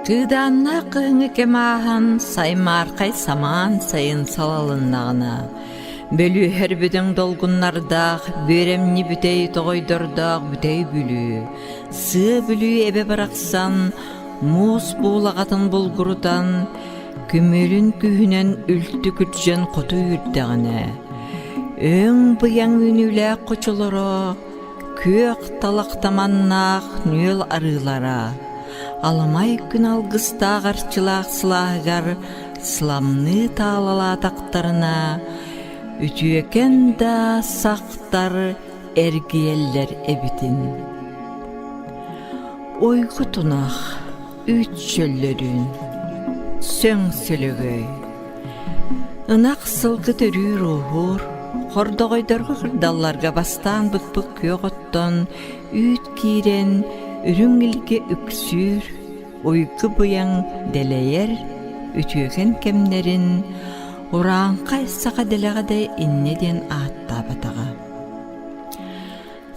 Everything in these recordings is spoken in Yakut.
Кыыдааннаах кыһыҥҥы кэм ааһан, саймаархай самаан сайын салалыннаҕына, бөлүөһэр бүтэҥ долгуннардаах, бүөрэмньи бүтэй тоҕойдордоох Бүтэй Бүлүү, Сыа Бүлүү эбэ барахсан муус буулаҕатын булгурутан, күмүрүн күһүнэн үлтү күрдьэн хоту үүрдэҕинэ, өҥ-быйаҥ үүнүүлээх хочолоро күөх талах таманнаах нүөл арыылара, аламай күн алгыстаах арчылаах сылааһыгар сыламныы таалалаатахтарына, үтүөкэн да сахтар эргийэллэр эбитин. Уйгу тунах үүт чөллөрүүн, сөҥ сөлөгөй. Ынах сылгы төрүүр-ууһуур, хордоҕойдорго кырдалларга бастаан быкпыт күөх оттон үүт киирэн, үрүҥ илгэ үксүүр, уйгу быйаҥ дэлэйэр үтүөкэн кэмнэрин урааҥхай саха дэлэҕэ да инньэ диэн ааттаабатаҕа.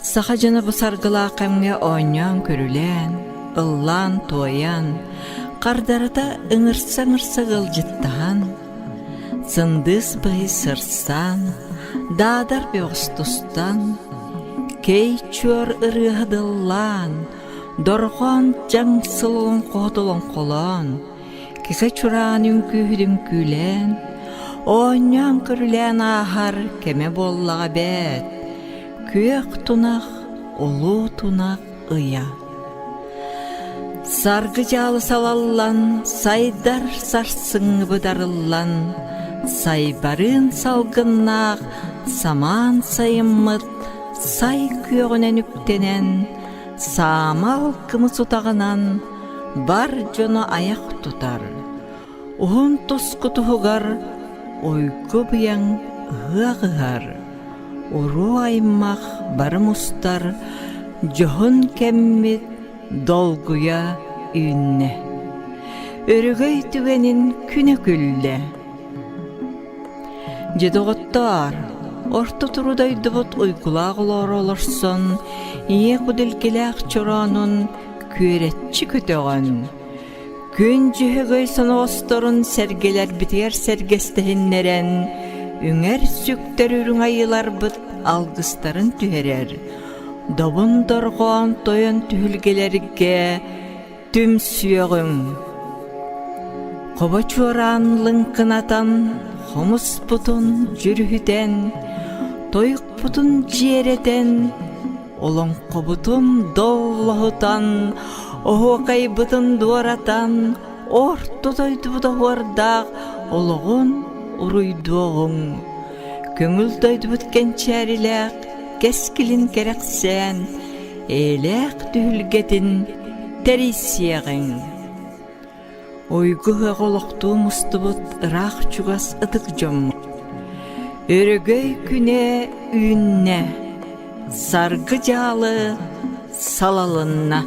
Саха дьоно бу саргылаах кэмҥэ оонньоон-көрүлээн, ыллаан-туойан, хардарыта ыҥырса-ыҥырса ыалдьыттаһан, сындыыс быһый сырсан, даадар бөҕөс тустан, кэй чуор ырыаһа дыллаан, дорҕоон дьаҥ сыл олоҥхоһут олоҥхолоон, киса чураан үҥкүүһүт үҥкүүлээн, оонньоон-көрүлээн ааһар кэмэ буоллаҕа эбээт, күөх тунах, улуу тунах ыйа. Саргы дьаалы салаллан, сайдар сарсыҥҥы быдарыллан, сайбарыын салгыннаах самаан сайыммыт сай күөҕүнэн үктэнэн, саамал кымыс утаҕынан бар дьону айах тутар, уһун туску туһугар уйгу быйаҥ ыһыах ыһар, уруу аймах бары мустар дьоһун кэммит долгуйа үүннэ. Өрөгөй түгэнин күнэ күллэ. Дьэ доҕоттоор, орто туру дойдубут уйгулаах олоро олорсон, ийэ кудилкилээх чороонун күөрэччи көтөҕөн, күн дьүһөгөй соноҕосторун сэргэлэрбитигэр сэргэстэһиннэрэн, үҥэр-сүктэр үрүҥ айыыларбыт алгыстарын түһэрэр, добун дорҕоон тойон түһүлгэлэргэ түмсүөҕүҥ. Хобо чуораан лыҥкынатан, хомуспутун дьүрүһүтэн, тойукпутун дьиэрэтэн, олоҥхобутун доллоһутан, оһуокайбытын дуоратан, орто дойдубут оһуордаах олоҕун уруйдуоҕуҥ. Көҥүл дойдубут кэнчээрилээх кэскилин кэрэхсээн, эйэлээх түһүлгэтин тэрийсиэҕиҥ. Уйгу ыһыах олохтуу мустубут ыраах-чугас ытык дьоммут. Өрөгөй күнэ үүннэ, саргы дьаалы салалынна.